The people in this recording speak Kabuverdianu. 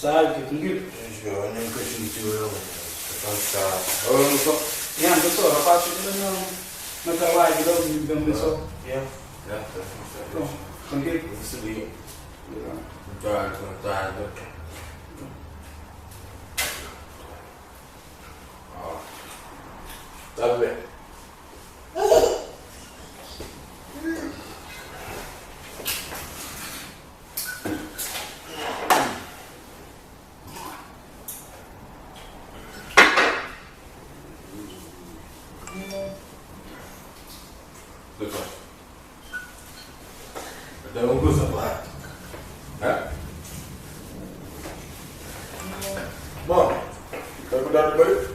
Sabi ki tranquilo? Nem ka xinti eu cansado. Eu não sou. Yeah, nta so, rapaz fika la na na trabadju la, mi ben ben so. Yeah, yeah, tá fixe, tá Então, fixe. tranquilo? Eu recebi. Tarde, tarde. Tá bem. Até un kuza pá. Hã? Bom, tá cuidado com ele?